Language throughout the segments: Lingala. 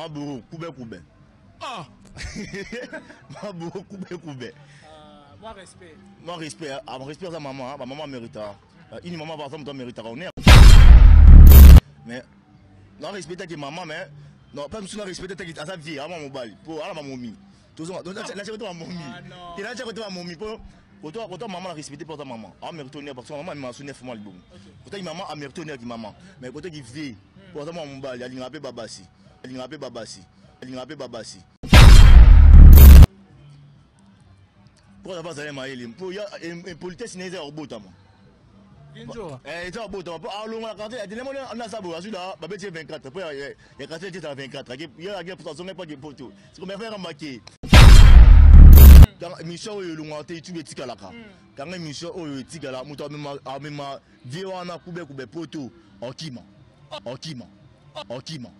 Mama Bouro kube kube. Ah. Mama Bouro kube kube. Moi respect. Moi respect, ah, respect à maman, hein. Maman mérite. Une maman par exemple doit mériter honneur. Mais non respecter que maman mais non pas monsieur respecter que à sa vie, à maman mobile pour à la maman Tozonga donc la chako to maman. Et la chako to maman pour koto koto maman la respecter pour ta maman. Ah mérite honneur parce que maman m'a sonné 9 mois le bon. Koto maman a mérite honneur qui maman. Mais koto qui vit pour ta maman mobile, alinga pe babasi. Alinga pe babasi. Alinga pe babasi. Pour la base mayele mpo ya impolitesse na eza ya kobotama. Eza kobotama mpo alongola quartier atelemo na sabo azwi na babeti ye 24 mpo ya quartier etala 24 ake ye ake azonga epa ke poto siko mais frère make émission oyo elongwaka te youtube etikalaka kanga émission oyo etikala moto amema vie wana kube kube poto okima okima okima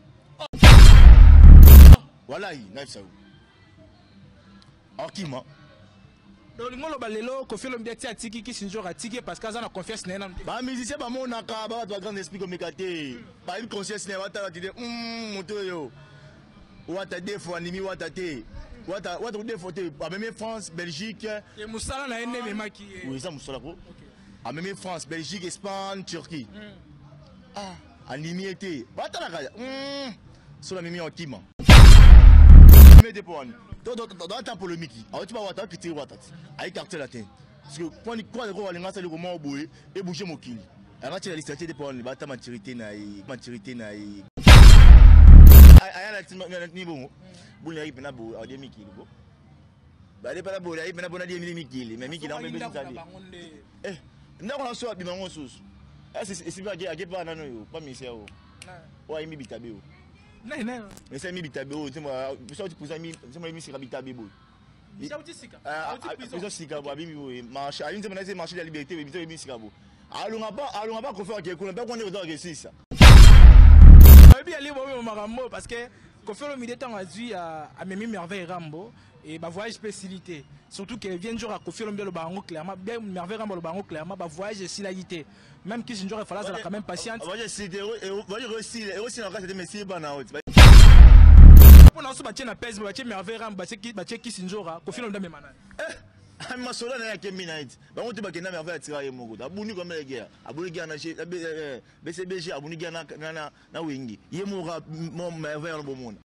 walayi nayebisa yo akima. Donc olingi oloba lelo Koffi Olomide ati atiki Kisi Nzora atiki ye parce que aza na confiance na ye nanu te. Ba musiciens bamonaka ba bato ba grand esprit komeka te. Bayebi conscience na ye batala te moto oyo wata deux fois andimi wata te. Wata wata deux fois te amemi France Belgique. Et mosala na ye nde ememaki ye. Oui eza mosala ko. Amemi France Belgique Espagne Turquie. Ah andimi ye te. Batalaka soki amemi okima. Mete po wani. Dans polémique, awuti ba wata critique wata. Ayi quartier latin. Parce que quand quoi ko walinga sali ko mo boye et bouger mokili. Anga la liste te po wani bata maturité na ye, maturité na ye. Aya la tima ni bongo. Buli ayi pena bo adi mikili ko. Bale pena bo ayi pena bona di mikili, mais mikili on bebe nzali. Eh, ndako na so abima ngo susu. Esi esi ba ake pa nano yo, pa misia o. O ayi mi bitabe o. Nani nani? Mais ça mi bitabe o, nzembo biso ti posa mi nzembo mi sika bitabe boye. Biso ti sika. Ah, prison sika bo abimi boye. Marché, ayi nzembo na se marché de la liberté, biso mi sika bo. Alonga pa, alonga pa kofa ke kuna, pa kone ko ke sisa. Oyebi ali bo makambo parce que Koffi Olomide ntango azwi amemi Merveille Rambo et ba voyage pe esili te. Surtout que vient jour à Koffi Olomide aloba yango clairement, bien Merveille Rambo aloba yango clairement, ba voyage esilaki te. Même Kisi Nzora fallait azala quand même patiente. Voyage esili te, voyage esili, esili na kati te mais esili bana oyo. Mpo na biso batie na pese, batie Merveille Rambo, batie Kisi Nzora, Koffi Olomide amema nani? Masolo na ye akembi na ye ti. Bango te bakenda Merveille atira ye moko. Abuni comme la guerre. Abuni guerre na BCBG, abuni guerre na Wenge. Ye moko Merveille wana bomona.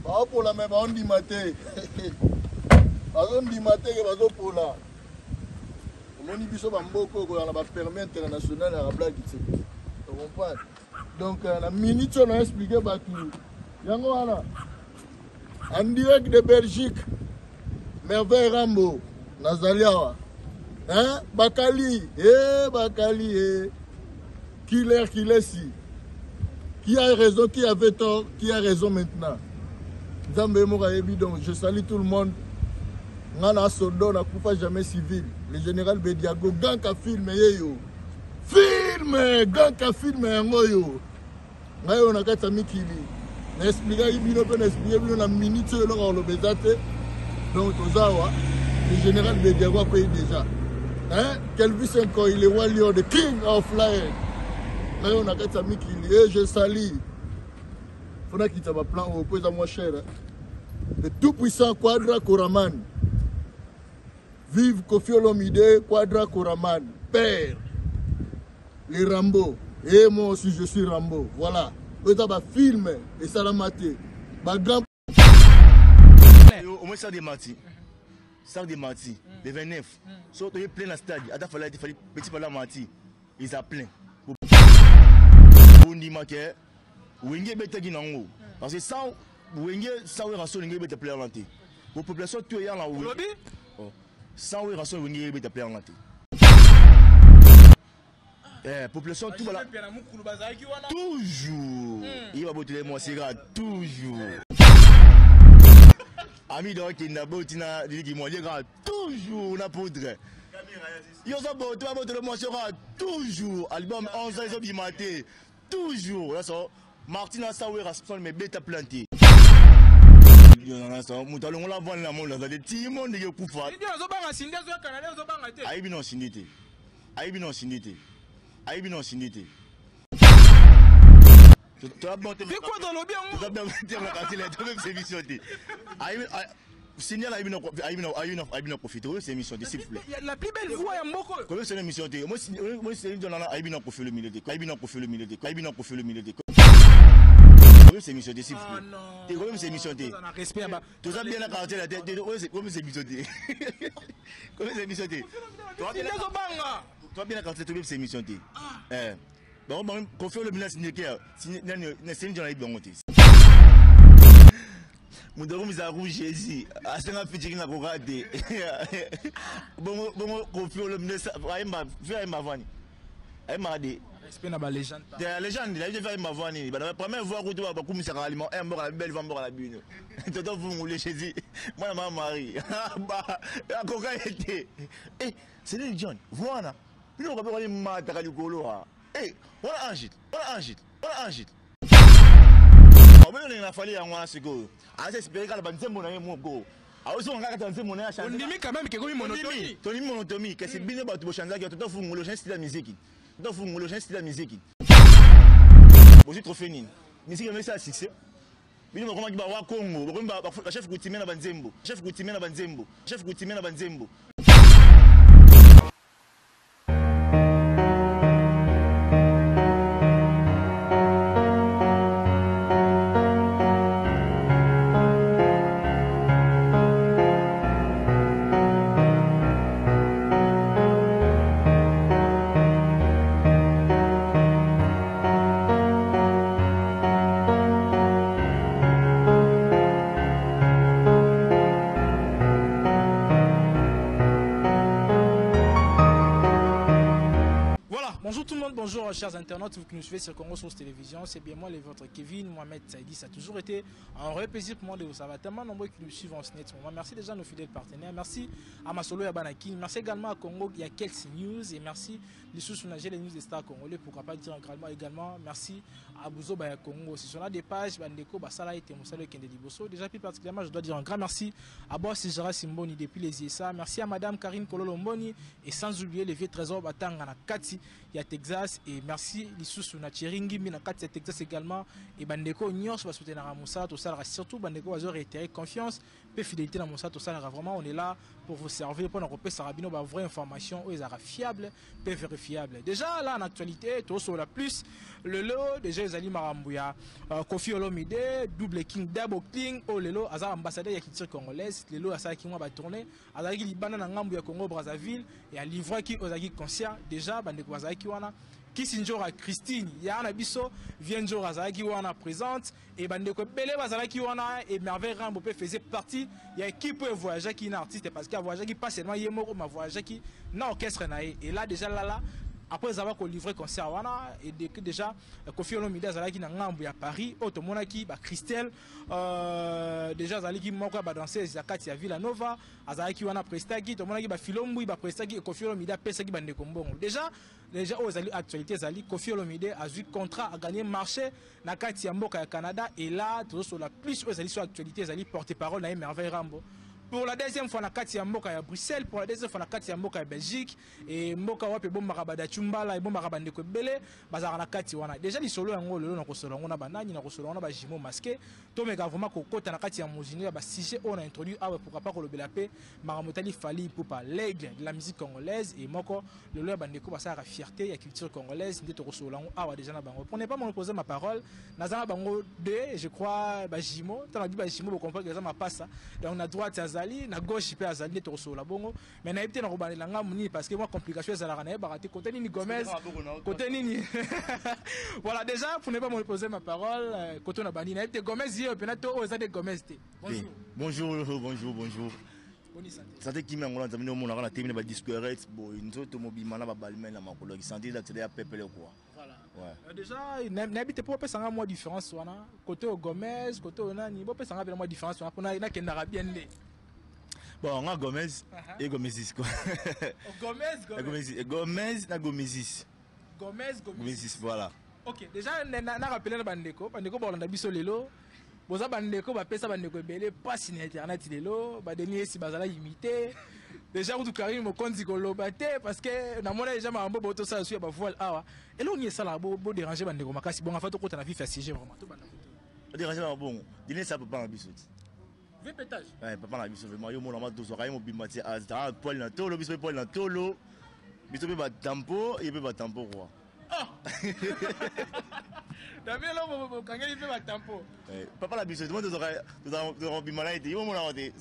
Baopola me baondima te. Bazondima te ke bazopola. Omoni biso ba mboka oyo kozala na ba permis international ya blague te. Tu comprends? Donc na minute oyo na expliquer bato yango wana en direct de Belgique Merveille Rambo nazali awa. Hein? Bakali, eh Bakali eh. Killer Kilesi. Qui a raison, qui avait tort, qui a raison maintenant? Nzambe moko ayebi donc je salue tout le monde. Nga na sodo na kufa jamais civil. Le général Bediago ganka film yeyo. Film ganka film yango yo. Ngai oyo na kati ya mikili. Na expliquaki bino pe na expliquer bino na minute oyo eloko koloba eza te. Donc toza awa. Le général Bediago akwei déjà. Hein? Kelvis Nkoy, le roi lion, the king of lion. Ngai oyo na kati ya mikili. Et je salue. Faut nakita ba plan oyo po eza moins cher. Hein? Le tout puissant Quadra Koraman. Vive Koffi Olomide, Quadra Koraman, père. Les Rambo. Et moi aussi je suis Rambo. Voilà. Oyo ba film et salamate. Ba grand Au moins ça des martyrs. Ça des martyrs. Le 29. So tu es plein na stade. Ata fallait fallait petit pala martyr. Ils a plein. Bondima ke Wenge betaki nango. Parce que sans Wenge sans Werrason Wenge beta plein na te. Bo population tout ya na Wenge. Oh. Sans Werrason Wenge beta plein na te. Eh, population tout bala. Toujours. Il va boter moi c'est toujours. Ami donc il n'a botina dit moi toujours na poudre. Yo so boto ba boto moi sera toujours album 11 ans ils ont bimaté toujours là so Martin asa Wera son mais beta planté. Moto alongola vana na monde azali ti monde ekufa. Ozobanga Cindy, azoya Canada, ozobanga te. Ayebi na Cindy te. Ayebi na Cindy te. Ayebi na Cindy te. Quoi dans le bien? Toza bien te na quartier la, toza même émission te. Ayebi signal, ayebi na ayebi na ayebi na ayebi na profiter oyo c'est émission te, s'il vous plaît. La plus belle voix ya mboko. Combien c'est émission te? Moi moi c'est une nana ayebi na Koffi Olomide te. Ayebi na Koffi Olomide te. Ayebi na Koffi Olomide te. Combien c'est émission te, s'il vous plaît? Te combien c'est émission te? Respect ba. Toza bien na quartier la te. Combien c'est émission te? Combien c'est émission te? Toi bien banga. Toi bien na quartier, toi c'est émission te. Eh. Bon bon Koffi Olomide signé ke signé nani c'est une ayebi bango te. Moto akomisa rouge Jésus asenga featuring akoka te. Bongo bongo Koffi Olomide ayemba fe ayemba vani ayembaka de. Respect na ba légende. La légende la fe ayemba vani bana première fois kutu bakumisaka aliment un mboka na belle va mboka na bino toto vungule Jésus mwana ma Marie akoka ye te. Eh, Céline Dion voilà bino kabe wali mataka likolo ha. Eh, wana ange, wana ange, wana ange. Obino na fali yango wana sikoyo. Aza espérer kala banzembo na ye moko. Aozonga kaka nzembo na ye achange. Ondimi quand même ke komi monotonie. Tondimi monotonie kasi bino bato bochanzaki toto fungolo change style ya musique. Toto fungolo change style ya musique. Bozwi trophée nini? Musique yango esala succès. Bino bakomaki ba wa Congo, bakomi ba chef coutumier na banzembo, chef coutumier na banzembo, chef coutumier na banzembo. Bonjour chers internautes, vous qui nous suivez sur Congo Source Télévision, c'est bien moi le vôtre Kevin Mohamed Saidi. Ça a toujours été un vrai plaisir pour moi de vous savoir. Tellement nombreux qui nous suivent en ce moment. Merci déjà à nos fidèles partenaires. Merci à Masolo Yabanaki. Merci également à Congo, il y a Kelsey News. Et merci les sous les news des stars congolais. Pourquoi pas dire également merci à Bouzo Baya Congo. Si on a des pages, Bandeko, Basala et Moussalo Kende Liboso. Déjà plus particulièrement, je dois dire un grand merci à Boss Gérard Simboni depuis les ISA. Merci à Madame Karine Kololomboni et sans oublier les vieux trésors Batanga na Kati, il y a Texas. Et merci lisusu na Thierry Ngimbi na kati ya Texas également et bandeko nyonso ba soutenir Moussa to sala surtout bandeko bazo réitérer confiance pe fidélité na Moussa to sala vraiment on est là pour vous servir pour nous repérer Sarabino ba vraie information oyo ezalaka fiable pe vérifiable. Déjà là en actualité to sur la plus le lot déjà ezali makambo ya Koffi Olomide double king double king o lelo aza ambassadeur ya culture congolaise lelo asalaki mwa ba tournée azalaki libanda na ngambu ya Congo Brazzaville et a livraki ozalaki concert déjà bandeko bazalaki wana Kisinjora Christine yana biso Vienjora azalaki wana présente et bandeko belé bazalaki wana et Merveille Rambo pe faisait partie ya équipe oyo voyageaki na artiste parce que voyageaki pas seulement ye moko ma voyageaki na orchestre na ye et là déjà là là après avoir ko livré concert wana et dès que déjà Koffi Olomide azalaki na ngambu ya Paris oyo tomonaki ba Christelle déjà azalaki moko ya ba danseuse ya kati ya Villa Nova azalaki wana prestaki tomonaki ba Filombui ba prestaki Koffi Olomide apesaki bandeko mbongo déjà déjà oyo ezali actualité ezali Koffi Olomide azwi contrat a gagné marché na kati ya mboka ya Canada et là tozosola plus oyo ezali sur actualité ezali porte-parole na ye Merveille Rambo pour la deuxième fois na kati ya mboka ya Bruxelles, pour la deuxième fois na kati ya mboka ya Belgique et mboka wapi bombaka ba Dachumbala et bombaka bandeko ebele bazalaka na kati wana déjà lisolo yango lelo na kosolola yango na banani na kosolola yango na ba jumeaux masqués tomeka vraiment kokota na kati ya mozindo ya ba sujet oyo na introduit awa pourquoi pas kolobela pe makambo etali Fally Ipupa l'aigle de la musique congolaise et moko lelo ya bandeko basalaka fierté ya culture congolaise nde tokosolola yango awa déjà na bango. Pour ne pas monopoliser ma parole, naza na bango deux, je crois ba jumeaux, tala bi ba jumeaux bo comprendre eza mapasa. Donc na droite azali, na gauche pe azali nde tokosolola bongo. Mais nayebi te na kobandela nga monini parce que moi complication ezalaka nayebaka te côté nini Gomez, côté nini. Voilà déjà pour ne pas monopoliser ma parole, côté na bandi nayebi te Gomez ye pena to oyo eza de Gomez te. Bonjour. Bonjour, bonjour, bonjour. Boni santé. Santé kimi yango na nzambe omonaka na temine ba disquerette boye nzoto mobima na ba balmain na makolo santé là c'est ya pepele quoi. Voilà. Ouais. Déjà nayebi te po opesanga mwa différence wana côté au Gomez, côté au nani, bo pesanga pe mwa différence wana pona na kendaka bien nde. Bon, nga Gomez et Gomezis quoi. Oh, Gomez, Gomez. Gomez, Gomez na Gomezis. Gomez, Gomezis. Gomezis, voilà. Ok, déjà na rappeler na bandeko, bandeko bolanda biso lelo. Boza bandeko bapesa bandeko ebele mpasi na internet lelo, badeni esi bazala imité déjà kutu Karine Mokonzi koloba te, parce que namona déjà makambo botosala su ya bavoile awa. Eloko nini esalaka bodéranger bandeko makasi bongo? Afa tokota na vif ya sujet, vraiment tobanda kote. Odéranger na bongo, Denis esa papa na biso ti. Vépétage. Ouais, papa na biso vraiment, yo mona ma tozwaka ye mobimba ti, azalaka poil na tolo, biso mpe poil na tolo, biso mpe batampo, ye mpe batampo quoi. Ah, david, eloko bokangeli mpe batampo. Papa na biso, tozwaka mobimba na ye te, yo omonaka te.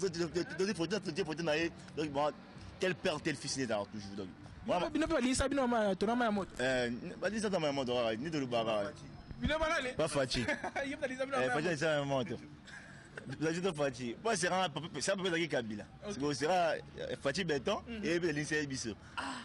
Tozi photo, totie photo na ye. Donc bon, tel père tel fils, ezalaka toujours. Donc bino mpe balingisa bino tonama ya moto. Balingisa tama ya moto kaka nde tolobaka. Bino banani? Bafaci. Ye mpe alingisa bino. Faci alingisa ya moto, tozali to Faci po sera sera papa ezalaki Kabila, sikoyo sera Faci Béton, eyebi alingisa ye biso.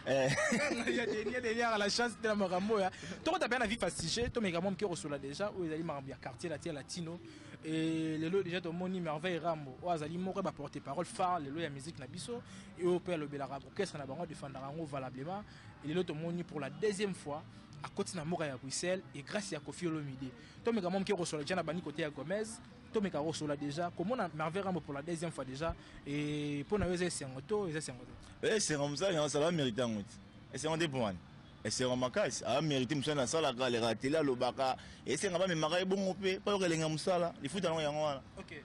Ya Deni la chance te na makambo oyo. Tokota mpe na vif ya sujet, tomeka mwa moke kosola déjà oyo ezali makambo ya Quartier Latin Latino. E lelo déjà tomoni Merveille Rambo oyo azali moko ya baporte parole phare lelo ya musique na biso, e oyo mpe alobelaka orchestre na bango, adefendaka yango valablement. E lelo tomoni pour la deuxième fois akoti na mboka ya Bruxelles, et grâce ya Koffi Olomide. Tomeka mwa moke kosola déjà na bandi côté ya Gomez. Tomeka kosola déjà komona Merveille Rambo pour la deuxième fois déjà, et mpo na yo eza esengo to eza esengo te? Esengo, mosala yango asala, amérite yango ti. Esengo te mpo wani esengo makasi, amérite mosala asalaka, aleka tele, alobaka, esenga bamemaka ye bongo mpe mpo yoka elenga mosala, lifuta yango yango wana. Ok,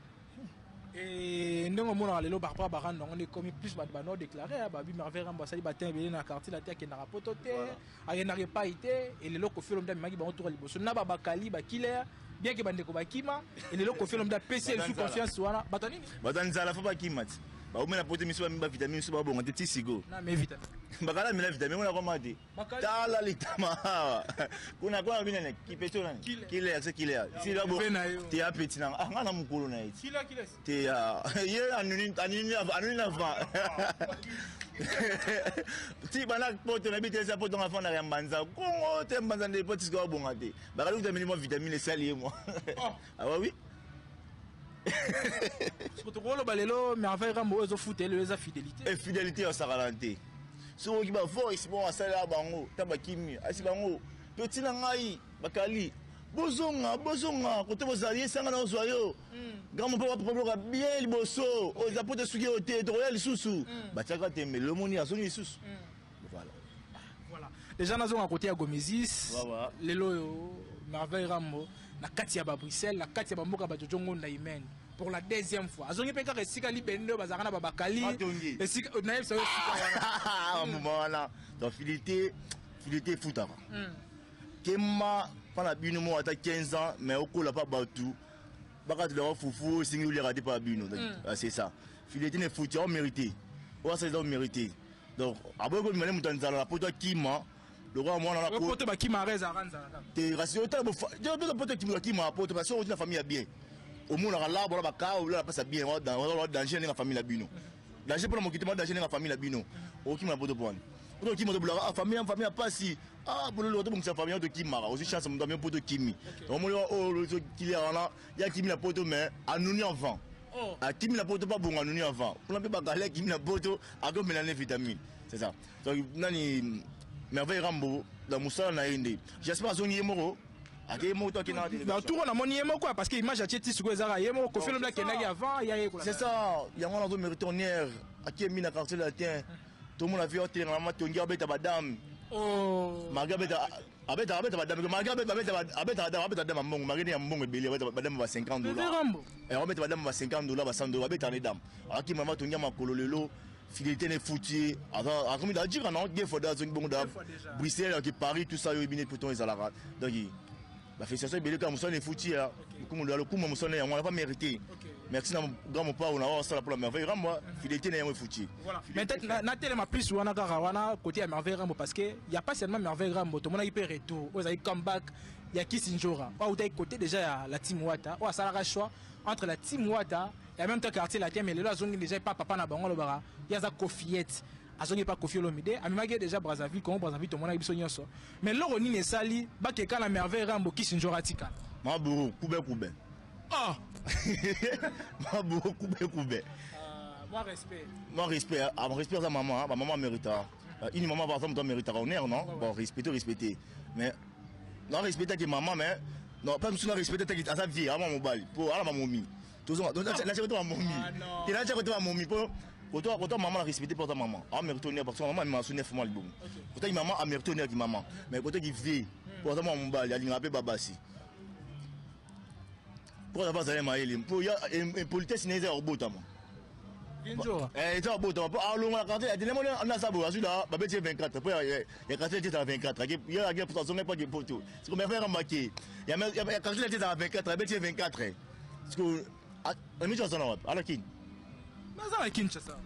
e ndenge omonaka lelo par rapport barando yango nde ekomi plus bato bano déclaré babi Merveille Rambo asali batin ebele na Quartier Latin, akendaka poto te, akendaka epai te. E lelo Koffi Olomide amemaki bango toka liboso na babakali bakiller, bien ke bandeko bakima. E lelo Koffi Olomide apesi ye lisusu confiance wana. Bato nini? Bato ya nzala fo bakima ti baomela poto miso, bami bavitamine miso, babonga te ti sikoyo. Na me vitamine. Bakala mela vitamine ngona koma te. Tala litama awa kuna kuna bina ne kipeto nani killer, c'est killer si la bo te ya petit na nga na mokolo na ye te ya ye anuni anuni anuni na va ti bana poto na bi te eza poto nga fanda ya mbanza kongo te, mbanza nde po tisika babonga te. Bakali vitamine mwa vitamine esali ye mwa awa oui. Tokoloba lelo Merveille Rambo oyo ezofuta lelo eza fidélité. Fidélité osakala te. Soki oki bavoice bon asalela bango ta bakimi asi bango to ntina ngai bakali bozonga bozonga kote bozali esanga na ozwa yo grand mopa baproblaka bien liboso oyo eza po te soki oyo te tokoya lisusu batiaka tembe. Lomoni azongi lisusu, voilà. Voilà, déjà nazonga côté ya Gomesis. Lelo oyo Merveille Rambo na kati ya babruxelles, na kati ya bamboka bajojo ngonda imene, pour la deuxième fois azongi mpe kaka esika libende oyo bazalaka na babakali, esika nayebisa yo esika wana. Moma wana donc fidélité, fidélité efutaka kema mpa na bino mo ata 15 ans, mais okola mpa bato bakatelaka fufu, esengi oliaka te mpa bino. C'est ça, fidélité ne futi, ao mérité oyo asala eza omérité. Donc aboyi kobima ne moto ya nzala na poto, akima lokola mwana na poto bakima ezalaka nzala. Te, kasi otala poto akima poto, parce que oti na famille ya bien, omonaka la bona baka ola pasa bien danger ndenge famille na bino, danger mpona mokili te, danger ndenge famille na bino. Okima na poto pwani poto okima tobulaka famille, famille ya pasi. Ah, bololo tobongisa famille, tokimaka ozwi chance moto amio poto okimi. Omoni oyo kilia wana ya kimi na poto, mais anuni avant akimi na poto, babonga anuni avant kuna mpe bakali akimi na poto, akomela ne vitamine, c'est ça. Donc nani Merveille Rambo na mosala na ye nde j'espère azongi ye moko, akei moko to akendaka. Na tour namoni ye moko, parce que image atie ti sikoyo ezaka ye moko. Koffi Olomide akendaki avant ya ye. C'est ça, yango wana azomérite honneur. Akemi na Quartier Latin, tomona vie otelengana matongi, abeta badame malgré abeta abeta abeta badame, malgré abeta abeta abeta dame ya mbongo, malgré ya mbongo ebele, abeta badame ba 50 dollars, abeta badame ba 50 dollars, ba 100 dollars, abeta ne dame. Akima matongi ya makolo lelo, fidélité ne futi ye, akomi ajika na deux fois azongi bongo da Bruxelles, ake Paris, tout ça. Oyo ebine pourtant ezalaka donc bafélicitation ebele kaka mosala efuti ya lokumu ya lokumu mosala yango wana pas mérité. Merci na grand mopao na wasala pour la Merveille Rambo, fidélité na yango efuti. Mais peut-être natelema plus wana kaka wana côté ya Merveille Rambo, parce que y a pas seulement Merveille Rambo, tomonaki mpe retour oyo ezali comeback ya Kisi Njora oyo autaki côté déjà ya la team Wata, oyo asalaka choix entre la team Wata et en même temps Quartier Latin. Mais lelo azongi déjà epa papa na bango, alobaka ye aza Kofiette, azongi epa Koffi Olomide. Amemaki ye déjà Brazzaville, Congo Brazzaville, tomonaki biso nyonso. Mais loko nini esali bakeka na Merveille Rambo, Kisi Njora atikala? Maburu kube kube. Ah. Maburu kube kube. Moi respect. Moi respect, ah, respect à maman, hein. Maman mérite une maman par exemple doit mériter honneur, non? Bon, respecter, respecter, mais Na respectaki mama, mais non, pas mosusu na respecte aza vie ama mobali po ala mamomi. Tozonga natia koto mamomi te, natia koto mamomi po koto mama na respecte po ata mama amérite honneur, parce que mama amema so 9 mois libumu. Kotaki mama amérite honneur ki mama, mais kotaki vie po aza mwa mobali, alingaka mpe babasi po aza bazali mayele mpo ya impolitesse na ye eza ya kobotama. Eza kobotama mpo alongola quartier atelemo naza boye, azwi na babeti ye 24 mpo ya quartier ete ezala 24, ye ake poto, azonga mpo ake poto. Siko merveille rambake ya quartier ete ezala 24, abeti ye 24. Siko emiso aza na wapi? Ala Kini. Naza na Kinshasa.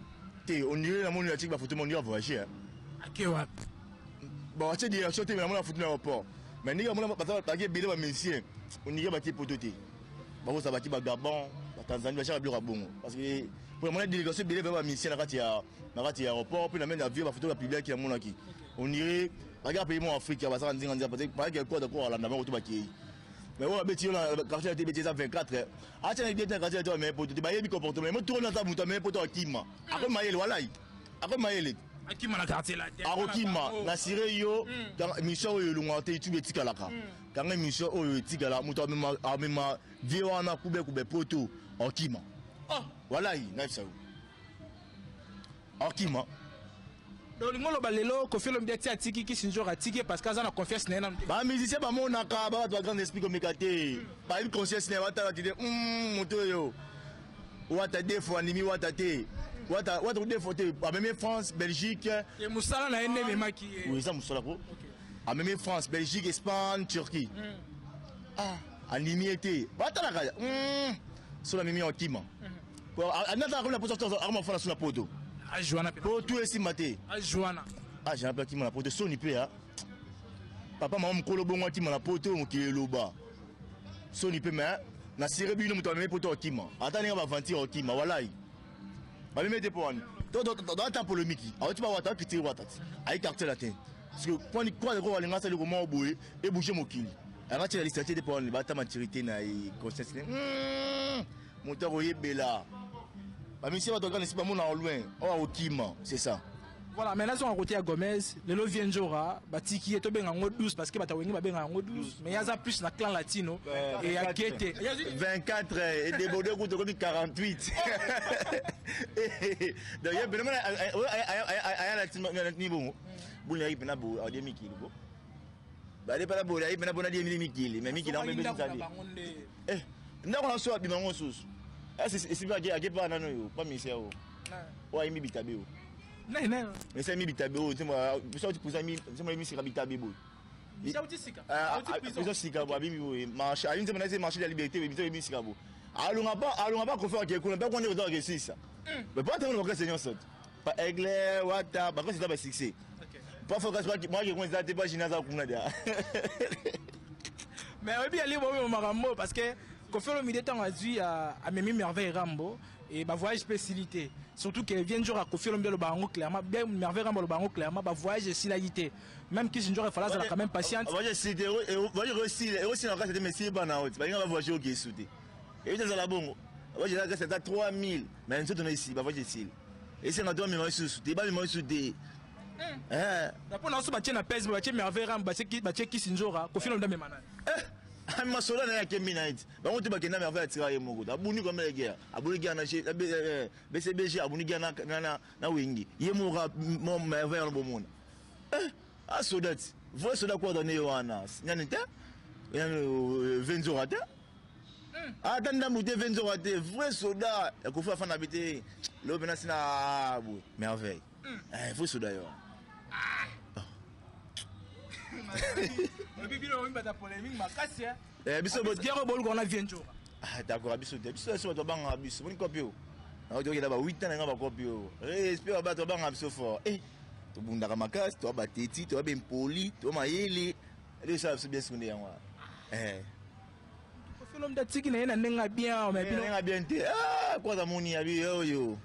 Te, ondire namoni atiki bafoto, mo ondire avoyage. Ake wapi? Bon, atie direction te, mais namoni afoto na aéroport, mais ndenge amona baki ebele bamusicien, ondire batie poto te, bakozala baki bagabon, batanzanie, batiaka biloko ya bongo, parce que po namona délégation ebele va bamusicien na kati ya aéroport, mpe na mene avion, bafoto bapubliaki, namonaki ondire baki apays mo Afrique basaka nzinga nzinga, parce que bayaki ekota ko alanda bango to bakei. Mais oyo abeti yo na quartier te, beti eza 24, atia na te na quartier te, ameye poto te, bayebi comportement mo tokona ata moto ameye poto akima, akomi mayele, walai akomi mayele. Akima na quartier la te. Akokima na sire yo. Émission oyo elongwaka te, YouTube etikalaka kanga, émission oyo etikala, moto amema vie wana kube kube poto akima. Walai nayebisa yo, akima. Donc olingi oloba lelo Kofi Olomide ati atiki Kisinjora, atiki ye parce que aza na confiance na ye nanu te? Bamusicien bamonaka, babato ba grand esprit komeka te, bayebi conscience na ye, batala tite moto oyo wata defo andimi wata te, wata wata defo te, amemi France, Belgique. Ye mosala na ye nde ememaki ye. Oui, eza mosala ko amemi France, Belgique, Espagne, Turquie. Ah, andimi ye te, batalaka soki amemi akima, anataka komi na poto, akoma fana so na poto. Age wana mpe? Po tu esimba te. Age wana? Age wana mpe akima na poto, soni mpe ya papa mama mokolo bongo akima na poto, mokili eloba soni mpe. Mais na sire bino, moto amemi poto akima, ata ndenge baventure akima, walai bamemi ete mpo wani ata polémique awuti bawata akritike wata ti ayi quartier latin, parce que kwani kwa ko balinga asali koma boye ebouge mokili, anga tia liste te mpo wani bata maturité na ye, conscience ne moto akoyebela bamisie, bato akana esi bamona loin oyo akokima, c'est ça. Voilà, maintenant nazonga côté ya Gomez. Lelo vie Njora batiki ye, tobenga yango 12, parce que bato ya Wenge babenga yango 12, mais yaza plus na clan latino e ya kete. 24 edébordé kutu okomi 48, donc ye pena aya ni bongo buni ayaki pena bo adie mikili bo bade pena boye, ayi pena bona die mikili, mais mikili yango mpe nzali ndako na so abima yango susu esibi ake pa nano oyo pa misia oyo oyo ayimbi bitabe oyo. Nani nani? Esi ayimbi bitabe oyo, biso auti prison, nzembo ayimbi sika bitabe boye, prison sika bo abimi boye, marché ayi nzembo na ese marché de la liberté, biso ayimbi sika bo alonga pa, alonga pa kofi ake kuna mpe kuna ozalaka esisa, mais po atango na bakasi nyonso te, pa Aigle wata bakasi eza basuccès, pa fo kasi mwake kuna eza te, pa jina aza kuna dia. Mais oyebi ali boyo makambo, parce que Kofi Olomide ntango azwi amemi Merveille Rambo e bavoyage mpe esili te, surtout que vie Njora, Kofi Olomide aloba yango clairement bien, Merveille Rambo aloba yango clairement, bavoyage esilaki te, même Kisi Njora efala azala quand même patiente. Voyage esili te, voyage ekosila, ekosila makasi te, mais esili bana oti balinga bavoyage oke esu te, eyi ezala bongo, voyage eza kasi ata 3000, mais nzoto na esili, bavoyage esili, esenga to bamema lisusu te, bamema lisusu te. Mpo na so batie na pese, batie Merveille Rambo, batie Kisi Nzora, Kofi Olomide amema nani? Masoda na ye akembi na ye ti bango te, bakenda, Merveille atika ye moko, abuni komela guerre, abuni guerre na BCBG, abuni guerre na Wenge, ye moko Merveille wana bomona asoda ti vrai soda kwata ne wana nani te, venzora te, ata ndambu te, venzora te, vrai soda ya Kofi afanda bi te, lelo mpena sina boye Merveille, vrai soda yo wana. Oyebi bino oyimba polémique makasi. Biso guerre boluka wana vie Njora. D'accord, biso te, biso biso bato babangaka biso, moni kopi oyo tokenda ba 8 ans na nga, bakopi oyo respect, bato babangaka biso fort, tobundaka makasi, toa bateti, toa bempoli, toa mayele, esala biso bien sekunde yango wana. Kofi Olomide atiki na ye na ndenge ya bien, mais bino ndenge ya bien te, kwaza moni abi oyo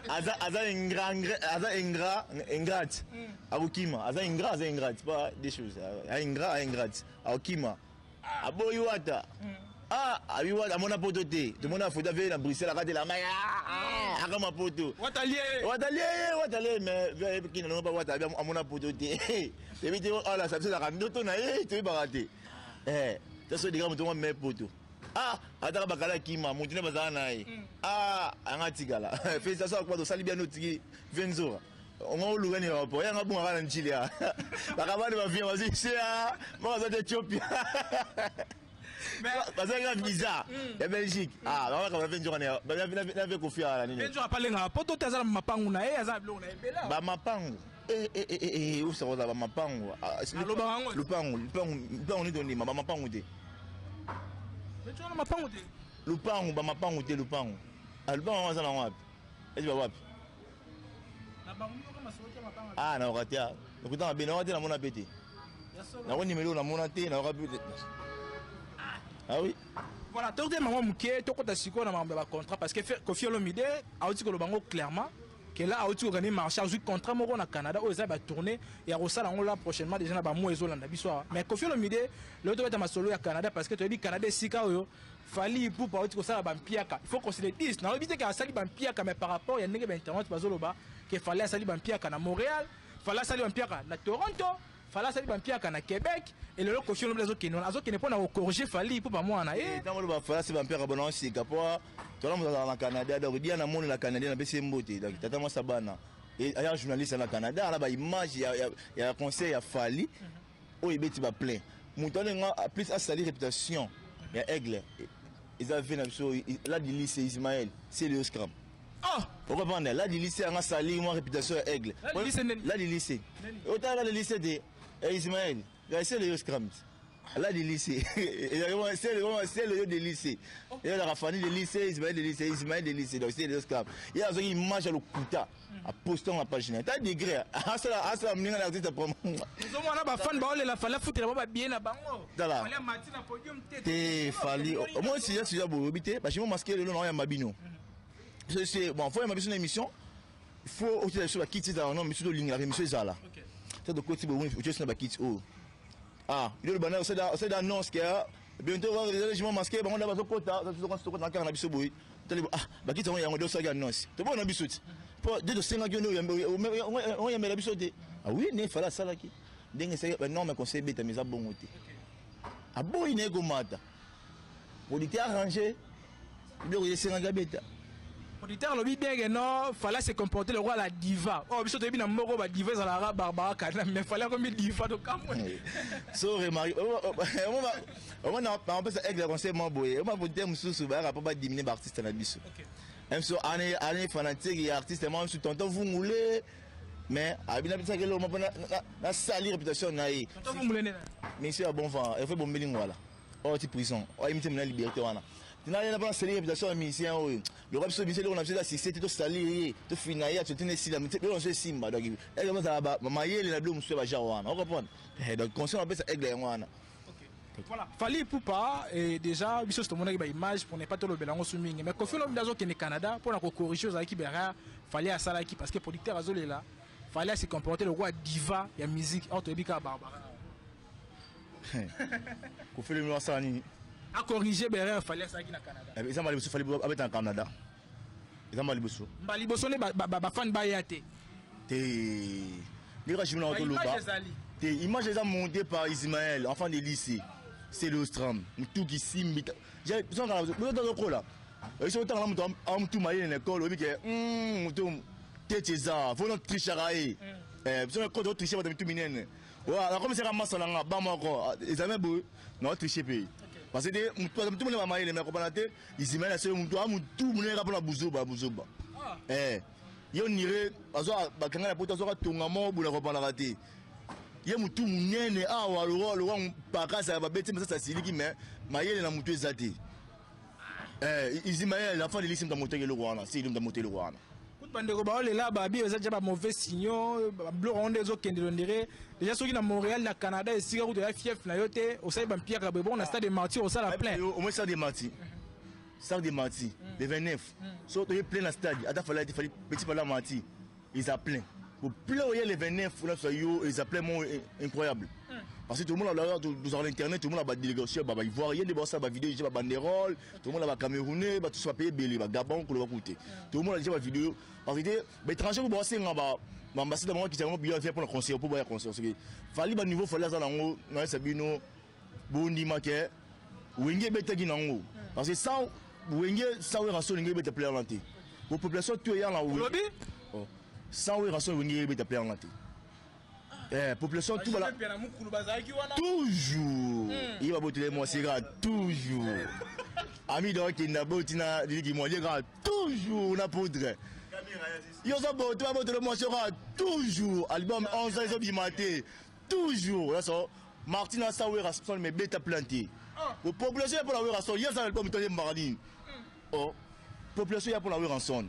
aza ingrat, aza ingrat, ingrate, akokima, aza ingrat, aza ingrate, pas des choses, ingrat, ingrat, akokima, aboyi wata. Ah, abi wa amona poto te. Tomona photo avec na Bruxelles akatela mai. Ah, akama poto. Watalie. Watalie, watalie mais vieux ki na ba wata amona poto te. Tebi te ala sa biso la ndoto na ye toyebaka te. Eh, taso diga moto mais poto. Ah, ataka bakala kima moto ne bazala na ye. Ah, anga tikala. Félicitations à quoi tosali bien otiki Venzora. Onga oluka ni rapport yanga bunga kana nchili ya. Bakabani ba viens bazi sia, moko aza Ethiopia. Bazalaki na visa ya Belgique. Ah, bakaka ba Venzora na na na Kofi ala nini. Venzora palenga poto te aza na mapangu na ye, aza na biloko na ye bela. Ba mapangu. Eh eh eh eh, usa ba mapangu. Aloba yango. Lupangu, lupangu, lupangu ni tondima ba mapangu te. Venzora na mapangu te. Lupangu ba mapangu te lupangu. Ah, lupangu aza na wapi? Ezi ba wapi? Ah, nayoka te. Lokuta mabe nayoka te namona pe te. Nakondima eloko namona te nayoka pe te. Ah oui. Voilà, tokote maman moke tokota sikoyo na makambo ya bacontrat parce que Koffi Olomide auti koloba yango clairement que là auti kokani marché azwi contrat moko na Canada oyo eza batourné ya kosala yango là prochainement déjà na bamois ezolanda biso awa. Mais Koffi Olomide lelo tobeta masolo ya Canada parce que toyebi Canada esika oyo Fally Ipupa auti kosala bampiaka. Il faut qu'on se le dise, nalobi te ke asali bampiaka, mais par rapport ya ndenge bainternet bazoloba ke Fally asali bampiaka na Montréal, Fally asali bampiaka na Toronto, Fally asali bampiaka na Québec, et lelo Koffi Olomide azokende wana, azokende mpo na kocorriger Fally Ipupa mwana ye. Ntango oloba Fally asali bampiaka bona oseka mpo tola moto azalaka na Canada, donc dia na moni na Canada napesi ye mbote, donc tata mwasi bana aya journaliste na Canada ana ba image ya concert ya Fally oyo ebeti ba plein moto wana nga plus asali réputation ya Aigle eza ve na biso la du lycée Ismaël c'est le Scrum. Ah, okomprendre la du lycée anga sali moi réputation ya Aigle la du lycée otala la du lycée de Ismaël c'est le Scrum la du lycée c'est le de lycée et la Rafani de lycée Ismaël de lycée Ismaël de lycée donc c'est le Scrum il y a une image ya lokuta aposte na page na ta degré asala asala moninga na artiste promo ozomona bafan baolela Fally afutela bango babie na bango. Tala. Fally amati na podium te. Te Fally omoi sujet sujet boyebi te bachimo masque lelo na oyamba bino. C'est bon, faut oyamba biso na émission, faut otela biso bakiti ezala non biso tolingaka émission ezala te tokoti boye otie biso na bakiti oyo. Ah, yo bana osala annonce ke bientôt va régiment masqué bango nda bazokota tokota kaka na biso boye. Tali ah bakiti yango yango nde osalaki annonce tobona biso ti mpo nde tosengaki yo nde oyambela biso te. Ah oui, ne Fally asalaki ndenge esali banorme conseil ebetami eza bongo te. Aboyi na ye komata producteur arrangé biloko esengaki abeta. Producteur alobi bien que non, Fally se comporter le roi la diva. Oh, biso toyebi na moko ba diva ezalaka Barbara Kana, mais Fally akomi diva to kamwe. So remarque omona bapesa Aigle conseil mwa boye oma producteur mosusu bayaka mpo badimine baartiste na biso. Mso ane fanatique ya artiste mwa mosusu tonton Vungule, mais abina pesaki eloko mpo nasali réputation na ye. Tonton Vungule nena. Monsieur ya bon vent efe bombeli ngwala oyo ti prison oyo ayimi te mona liberté wana tinayena mpo nasali réputation ya musicien oyo loka biso biso eloko na biso eza succès te tosali ye tofina ye atotine esila biloko na biso esimba. Donc Aigle bazala mayele na biloko mosusu ya bagenre wana, ocomprendre? Donc conseil napesa Aigle yango wana. Voilà, Fally Ipupa et déjà biso tomonaki ba image pour ne pas tolobela yango su mingi, mais Koffi Olomide azokende Canada mpona kocorriger ozalaki berere Fally asalaki parce que producteur azolela Fally ase comporter le roi diva ya musique or toyebi kaka Barbara. Koffi Olomide asala nini? Acorriger berere Fally asalaki na Canada. Eza mbala liboso Fally abeta na Canada, eza mbala liboso. Mbala liboso nde bafani baya te. Te, ndenge jimi na toloba te, image eza montée par Ismaël enfant de lycée, c'est le stram mutuki simbi tozokola biso otanga na moto amutu mayele na ekole oyebi ke moto tete eza fo no trichaka ye biso na ekole totriche bato mitu minene nakomisaka masa na nga ba moko examen boye na otriche mpe parce que mutu monene bamayele me akopana te. Ismaël asele mutu a mutu monene kaka mpona buzoba buzoba yo nire azwa bakanga na poto azwaka tonga moko boye nakopanaka te ye mutu monene awa lokwa pakasa babeti masasi asiliki mais mayele na mutu eza te. Ismaël enfant de lycée mutu amotaki eloko wana si mutu amotaki eloko wana. Kutu bandeko baolela babi eza déjà bamauvais signaux, babiloko yango nde ezokende ondire déjà soki na Montréal na Canada esika kutu ya fief na yo te osali bampiaka boye bongo na stade de Martyr osala plein. Au moins stade de Martyr, stade de Martyr le 29 so toye plein na stade ata Fally te Fally petit pala Martyr eza plein po plein oye le 29 na so yo eza plein mo incroyable. Parce que tout le monde là, tozalaka na internet, tout le monde ba délégation ba Ivoirien nde basala ba vidéo, ba banderole, tout le monde ba Camerounais, ba tous ba pays ebele, ba Gabon koloba kutu te. Tout le monde déjà ba vidéo parce que ba étranger ko basenga ba ba ambassadeur bango kitanga bango billet mpona concert mpo baya concert. Soki Fally, ba niveau Fally aza nango, nayesa bino bondima ke Wenge ebetaki nango, parce que sans Wenge, sans Werrason, olingi ebeta plein wana te. Bo population tout eya na Wenge. Olobi? Oh. Sans Werrason, Wenge ebeta plein wana te. Population tout bala Mpe na mokulu bazalaki wana. Toujours ye babotela mwasi kaka toujours ami donc akenda botina liliki mwa ye kaka toujours na poudre. Yo oza boto, babotela mwasi kaka toujours, album 11 ans ezobima te toujours. Yaso Martin asa Werrason me beta plein te. O population ya mpona Werrason, ye aza na album to yembaka nini? O population ya mpona Werrason.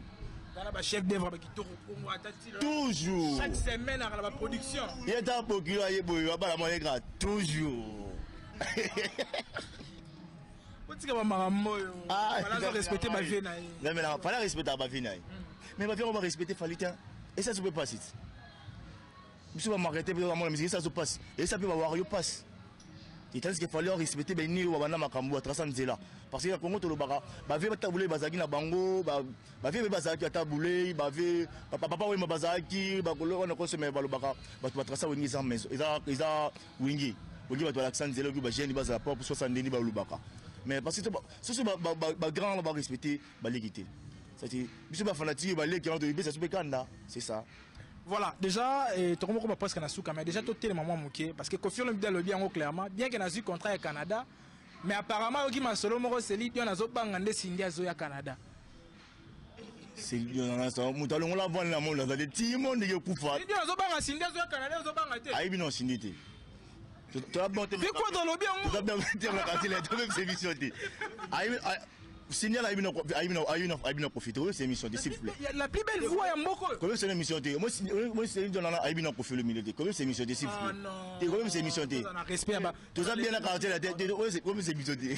Tala ba chef d'œuvre bakitoko kongo ata tilo. Toujours. Chaque semaine akala ba production. Ye ta bokilo aye boye, abala mwa ye kaka toujours. Otika bamakambo oyo. Fala respecter ba vie na ye. Non, mais là, fallait respecter ba vie na ye. Mais ba vie on va respecter Fally te. Et ça se peut pas si. Biso ba marketer pe ba mona musique, ça se passe. Et ça peut ba wario passe. Et tandis qu'il fallait respecter ben ni wa bana makambo atrasa nzela. Parce que na Congo tolobaka ba vie batabule bazalaki na bango, ba vie bazalaki ata boulé, ba vie papa papa wema bazalaki ba kolo wana ko sema balobaka bato batrasa Wenge eza maison, eza Wenge. Wenge bato balakisa nzela oyo ba jeune bazala propre sosa ndeni balobaka. Mais parce que soso ba grand ba respecter baleki te. C'est-à-dire biso ba fanatique baleki wana toyebisa so pe kanda, c'est ça. Voilà, déjà, tokomo koma presque na suka, mais déjà totelema mwa moke, parce que Koffi Olomide alobi yango clairement, bien que nazwi contrat ya Canada, mais apparemment oyoki masolo moko Céline Dion azobanga nde Cindy azoya Canada. Moto alongola vane na monde azali ti monde ekufa. Céline Dion azobanga Cindy azoya Canada, azobanga te. Ayebi non Cindy te. Puis quoi tolobi yango? Toza bien te na kasi la tobe émission te. Ayebi signal, ayebi na ayebi na ayebi na ayebi na profiter oyo c'est émission te, s'il vous plaît. La plus belle voix ya mboka oyo. Combien c'est émission te? Moi c'est Dion na ayebi na profiter le milieu te. Combien c'est émission te, s'il vous Ah plaît? Non. Te combien c'est émission te? Toza na respect ya ba Toza bien na quartier la te. Oyo c'est combien c'est émission te?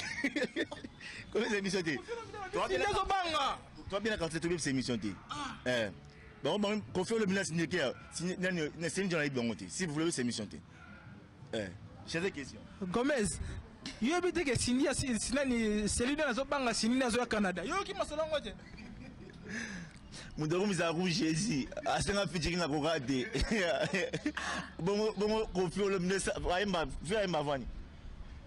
Combien c'est émission te? Cindy azobanga. Toi bien na quartier tobe c'est émission te. Bon, Koffi Olomide signé ke signé nani na Céline Dion ayebi bango te. Si vous voulez, c'est émission te. J'ai question. Gomez, yoyebi te ke Cindy nani Céline Dion azobanga Cindy azoya Canada? Yoyoki masolo yango te? Moto akomisa rouge Jésus asenga featuring na koka te. Bongo bongo Koffi Olomide ayemba fi, ayemba vani,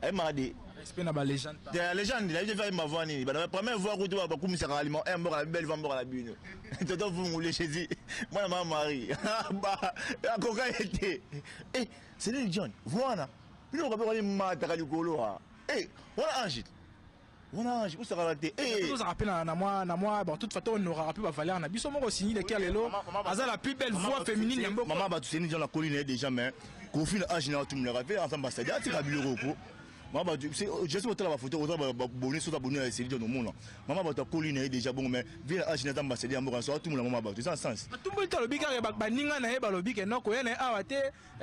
ayembaka de. Respect na ba légende. De la légende la vie, ayemba vani bana première voix kutu bakumisaka aliment un mboka na belle voix, mboka na bino toto vungule Jésus mwana mama Marie akoka ye te. Eh, Céline Dion wana bino okabe wani mataka likolo ha. Eh, wana ange, wana ange osakala te. Eh. Tozalaka mpe na mwa bon, toute façon honoraka mpe ba valeur na biso moko. Cindy Le Cœur lelo aza la plus belle voix féminine ya mboka. Mama bato, Céline Dion akoli na ye déjà, mais Kofi na age na atumulaka mpe ensemble basadi atika biloko ko. Mama bato, jesu otala bafoto oza babone soki aboni na Céline Dion omona mama bato akoli na ye déjà bongo, mais vie na age na aza ambassadeur ya mboka so atumula mama bato eza na sens. Atumboli te, alobi kaka baninga na ye balobi ke no koya na ye awa te.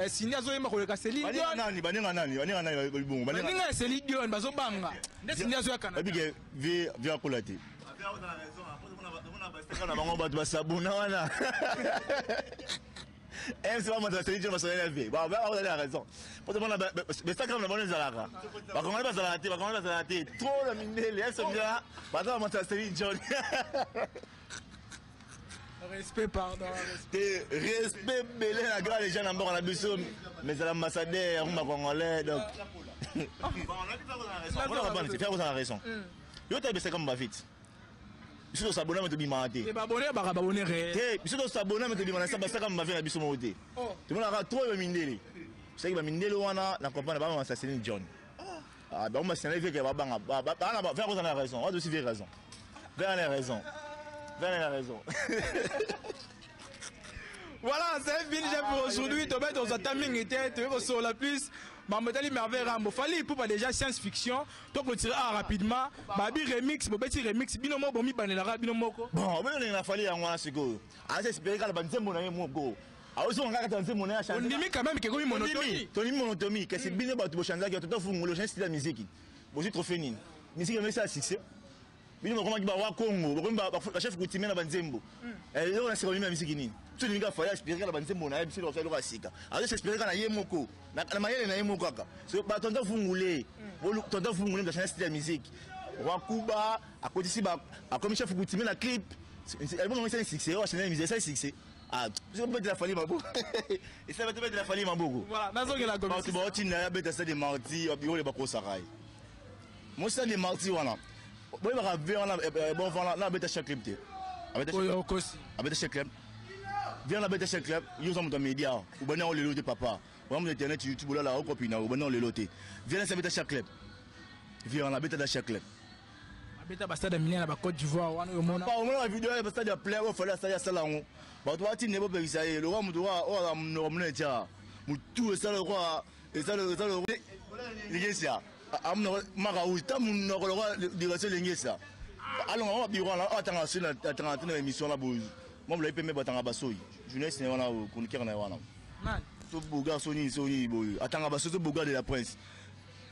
Cindy azoyemba koleka Céline Baninga Dion. nani? Baninga nani? Baninga nani bongo? Baninga ya Céline Dion bazobanga nde Cindy azoya Canada. Babi ke vie akola te na bango bato basabuna wana MC bamata basali Dion basali na vie bazali na raison po tomona Instagram na bango ezalaka bakongoli bazalaka te, bakongoli bazalaka te trop na mindele MC bia baza bamata basali Dion. Respect, pardon. Te, respect bele na grand les gens na mboka na biso, mais ezala ambassadeur yango bacongolais. Donc c'est faire kozala raison yo tayebisaka mba vite biso tosabona me tobimaka te. Babone baka babone réel. Te, biso tosabona me tobima na sa basaka mba na biso moko te. Tomonaka trop bamindele, soki bamindele wana na comprendre bamamasa Céline Dion. Ah, bango basinale veke babanga faire kozala na raison wana aussi vie raison vers na raison vers na raison. Voilà, c'est fini pour aujourd'hui. Tobe tozata mingi te, tobe kosola plus. Bamotali Merveille Rambo. Fally Ipupa déjà science fiction. To clôturer ah, rapidement. Babi remix, bobeti remix. Bino moko bomi banelaka bino moko. Bon, bino ndenge na Fally yango wana sikoyo. Aza espérer kaka banzembo na ye moko. Aozonga kaka nzembo na ye achange. Ondimi quand même ke komi monotonie. Tondimi monotonie. Kasi bino bato bochangeaki, toto fungolo, change style ya musique. Bozwi trophée nini? Musique yango esala succès. Bino bokomaki ba wa Congo, bokomi ba chef coutumier na ba nzembo. Eloko na sika ya misiki nini? Biso tolingi Fally aspiré na ba nzembo na ye, biso eloko ya sika. Azo s'inspirer kaka na ye moko, na mayele na ye moko kaka. So ba tonton Fungule, tonton Fungule ndio style ya musique. Roi Kuba akotisi ba akomi chef coutumier na clip. Album yango esali succès, oyo chaîne ya musique esali succès. Ah, biso betela Fally maboko. Esali bato betela Fally maboko. Voilà, nazongela Bato baotinda ya beta stade mardi, babiro bakosaka ye. Moi stade mardi wana. Boyebaka ve wana bon wana na beta chaque clip te. Okosi. Abeta chaque club. Viens na beta chaque club, yo za moto ya media. Obani yango lelo te papa. Oya moto internet YouTube olala okopina obani yango lelo te. Viens na beta chaque club. Viens na beta chaque club. Abeta ba stade minene na ba Côte d'Ivoire wana oyo omona. Pa omona ba video ya ba stade ya plein oyo Fally asali asala yango. Bato batinda bopekisa ye lokola moto oyo aza monoko monene tia. Motu esala lokola esala esala lingesa. Amunoko maka rouge ta monoko lokola direction lingesa. Alonga ba biro wana atanga sur na atanga na émission na boye. Moi molayi pembe batanga basoyi. Journaliste na wana chroniqueur na wana. Nani? So boga so nini so nini boye. Atanga basoyi so boga de la prince.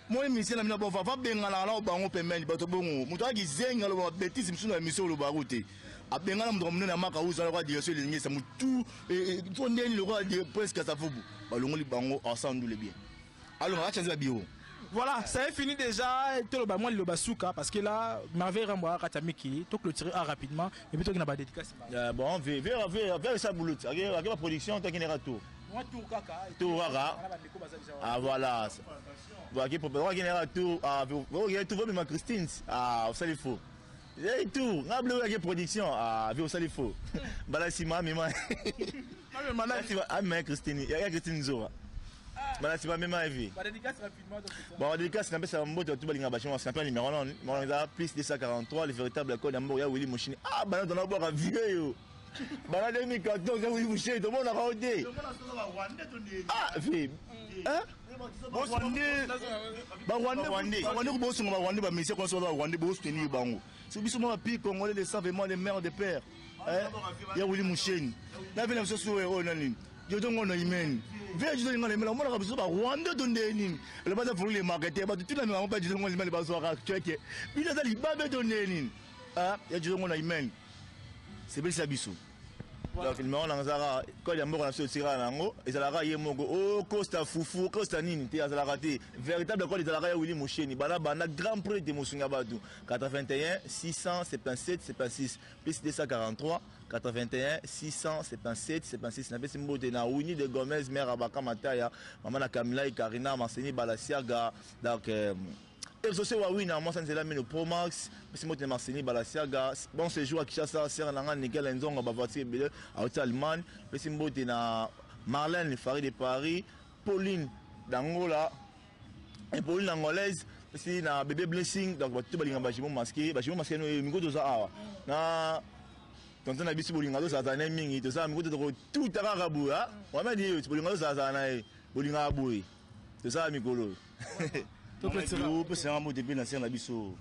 Moi émission na bino bon va bengana na bango pembeni bato bongo moto aki zenga loba bêtise mosusu na émission oloba yango te abengana moto monene ya maka uza lokola direction elingisa motu to ndeni lokola prince Kasavubu balongoli bango ensemble le bien alonga achange ba bureau. Voilà, ça est fini déjà. Toloba moi liloba suka parce que là Merveille Rambo akata miki to clôturer rapidement et puis to na ba dédicace. Bon, vers vers vers ça boulot. Ake ba production to kinera tour. Moi tour kaka. Tour kaka. Ah voilà. Bon, qui propose kinera tour. Ah, vous tout va ma Christine. Ah, ça il faut. Et tout, ngable ya production. Ah, vous ça il faut. Bala sima mema. Ah, mais Christine, ya Christine Nzora. Bala sima mema evi. Ba dédicace rapidement donc. Bon, dédicace na pesa mbote tout balinga ba chinois, c'est un numéro non. Mon eza plus 243 le véritable code ya Willy Musheni. Ah, bana tona boka vieux yo. Bana 2014 ya Willy Musheni, tout le monde a raté. Ah, vieux. Hein? Ba Rwandais, ba Rwandais bo songa ba Rwandais ba monsieur konso ba Rwandais bo soutenir bango. So biso mo ba congolais de sang vraiment les mères de père. Hein? Ya Willy Musheni. Na vena biso so oyo nani. Jojo ngono imeni. Vea jojo ngono imeni. Omona biso ba Rwanda to ndeni. Le baza pour les marketer ba tout na bango pa jojo ngono imeni ba zo ka cheke. Bino za libabe to ndeni. Ah, ya jojo ngono imeni. C'est bel biso. Donc numéro na nzaka code ya mboka na biso esika na yango ezalaka ye moko o Costa fufu Costa nini te azalaka te véritable code ezalaka ya Willy Musheni bana bana grand prêtre mosunga bato 81 677 76 plus 243 81 677 76 napesi mbote na Winnie de Gomez mère Abaka Mataya mama na Camilla et Karina Marceni Balasiaga donc Exaucé Wawina, moi ça nzela mino Pro Max, pesi mbote na Marceni Balasiaga, bon séjour à Kinshasa, sœur nanga Nickel Nzonga ba voiture ebele auti Allemagne, pesi mbote na Marlène Farid de Paris, Pauline d'Angola, et Pauline angolaise, pesi na bébé Blessing, donc ba tout balinga ba jumeaux masqué, ba jumeaux masqué no miko toza awa. Na tonton na biso bolinga tozala na mingi, tozala miko to tout kaka boye, ah. Wama di bolinga tozala na ye, bolinga boye. Tozala mikolo. Topesanga mbote mpe na sere na biso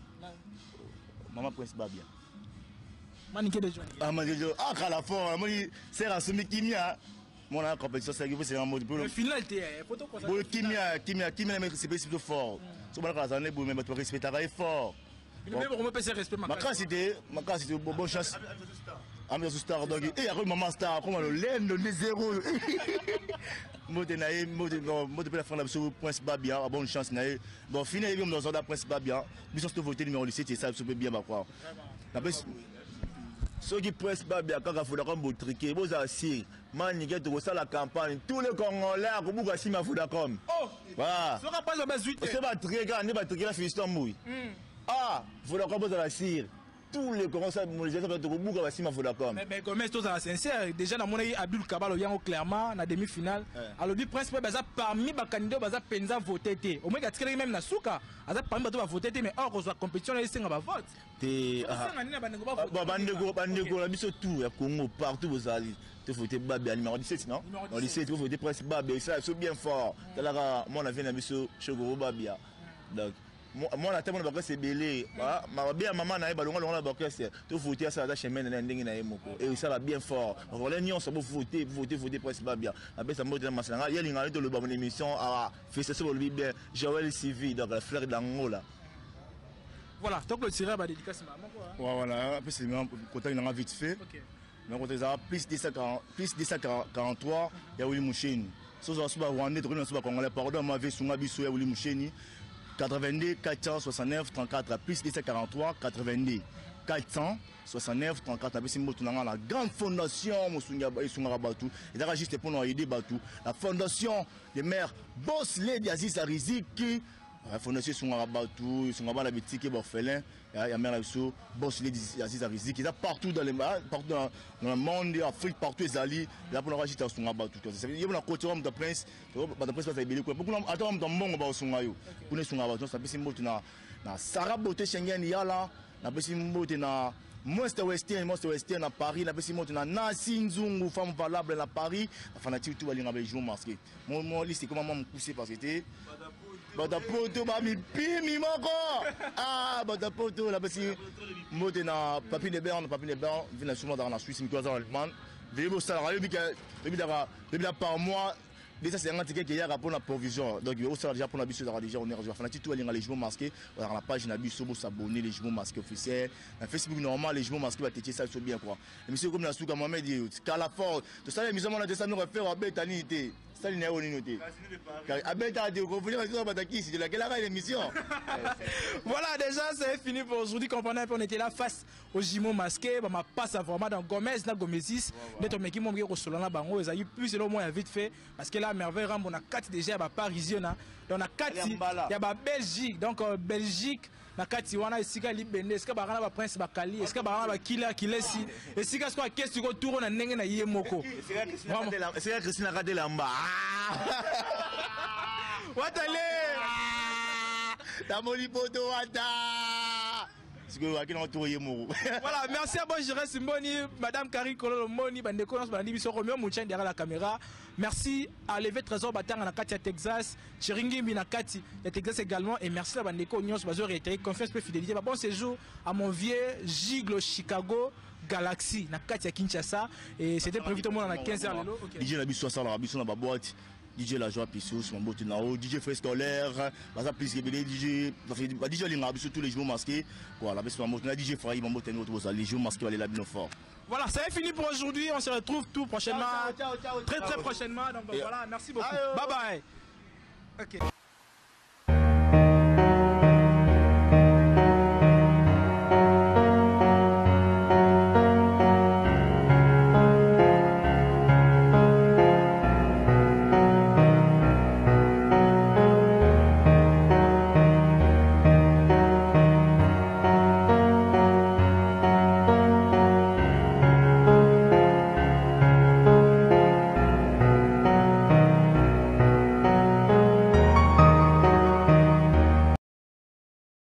mama Prince Babia. Manike de John. Ah, Manike de John. Ah, kala fort. Amoni sere asombi kimia. Mona compétition saki pesanga mbote. Le final te, photo Boye kimia, kimia, kimia na sepesi plutôt fort. So bana kala zane boye mais bato respectaka ye fort. Makasi te, makasi te, bonne chance. Amia sous star donc eh akomi mama star akoma lolendo nde zéro. Mbote na ye, mbote mbote mpe na frère na biso Prince Babia, bonne chance na ye. Bon fini yebi moto azalaka Prince Babia, biso to voter numéro 17 esala biso mpe bien bakwa. Napesi soki Prince Babia kaka Vodacom botrike bozala sire manike tokosala campagne tous les Congolais akobuka nsima Vodacom. Voilà. Soki batrike kaka nde batrike na Fiston Mbui. Ah, Vodacom bozala sire. Tous les Congolais ça mobilisation tokobuka basima Vodacom. Mais Gomez tozala sincère, déjà namonaki Abdul Kabalo yango clairement na demi-finale. Alobi Prince Babia aza parmi ba candidats baza penza voté te. Au moins atikalaki même na suka, aza parmi bato ba voté te mais or kozwa compétition na esenga ba vote. Te bandeko bandeko na biso tout ya Congo partout bozali. To voté Babia numéro 17 non? Numéro 17 to voté Prince Babia, ça so bien fort. Talaka mwana vie na biso Chogoro Babia. Donc mwana ata mwana bakasi ebele mabe ya mama na ye balonga longa na bakasi to vote asala ata chemin na ndenge na ye moko et esala bien fort role nyonso bo vote vote vote Prince Babia apesa mbote na masala nga ye alingaka nde toloba mon émission awa félicitation bolobi bien Joël CV donc la fleur d'Angola. Voilà, donc le tireur ba dédicace ma moko. Ouais, voilà, après c'est contact nanga vite fait. OK. Mais quand eza plus 240 plus 243 ya Willy Musheni. Sozo so ba Rwandais to so ba Congolais pardon ma ve sunga biso ya Willy Musheni 82 469 34 plus 243 82 469 34 apesi mboto na nga na grande fondation mosungi esungaka bato ezalaka juste mpona aider bato la fondation de mère boss lady Aziz Riziki. Fondation esungaka bato, esungaka bana bitike, baorphelin ya mère na biso boss lady Aziz Riziki. Eza partout dans le, partout dans le monde, Afrique, partout ezali. Eza mpona kaka juste asunga bato. Ye mpona koti wa moto ya prince, bato prince baza ebele kuna. Ata wa moto ya mbongo baosunga yo kuna, esungaka bato nyonso. Napesi mboto na Sara Bote Schengen Yala, napesi mbote na Monster Western, Monster Western na Paris, napesi mbote na Nasi Nzungu, femme valable na Paris, bafanatique tout balinga bajour masqué. Mo liste ekoma mwa mokuse parce que te bato poto bamipimi moko. Ah, bato poto, napesi mbote na Papi de Berne, Papi de Berne, vi na souvent azalaka na Suisse, miko aza na Allemagne. Veye bosalaka yobika yobila par mois déjà c'est un ticket qui eyaka mpona provision. Donc osala déjà mpona biso, ezalaka déjà honneur. Bafanatique tout balinga les jumeaux masqués, ozalaka na page na biso, bosabonner, les jumeaux masqués officiel na Facebook, normal les jumeaux masqués batetie ça biso bien quoi. Émission comme na suka, Mohamed kala fort, tosala émission mona te, sami refaire abeta nini te, sali na yo nini te, abeta te kofulia biso batakisi de laquelle émission. Voilà, déjà c'est fini pour aujourd'hui. Comprenez un peu, on était là face aux jumeaux masqués. Bah, ma passe à vraiment dans Gomez na Gomezis nde tomeki mo moke kosolola na bango. Ezali plus elo mwa ya vite fait parce que là Merveille Rambo na kati déjà ya baparisien na donc na kati ya babelgique, donc Belgique na kati wana esika libende, esika baka na baprince bakali, esika baka na bakila kilesi, esika sikoyo akesi sikoyo turo na ndenge na ye moko. Esika Christine Akatelamba. Watale. Namoni poto wata sikoyo akina toro ye moko. Voilà, merci à bon Jérès Mboni, Madame Karine Kololo Mboni, bandeko nyonso balandi biso, Romeo Mouchen derrière la caméra. Merci à Levé Trésor Batanga na kati ya Texas, Chiringimbi na kati ya Texas également et merci à bandeko nyonso bazo réitérer confiance pe fidélité. Bah, bon séjour à mon vieux Giglo Chicago Galaxy na kati ya Kinshasa et c'était prévu tout le monde à 15h lelo. OK. DJ na biso asalaka biso na baboîte, DJ La Joie Pissos, mambote na o DJ Frais Scolaire, baza plus ebele DJ, ba DJ alingaka biso tous les jours masqués. Voilà, biso mambote na DJ Frai, mambote na bozala les jours masqués, balela bino fort. Voilà, ça est fini pour aujourd'hui. On se retrouve tout prochainement. Ciao, ciao, ciao, très ciao. Très prochainement. Donc Et voilà, merci beaucoup. Ayo. Bye bye. Ok.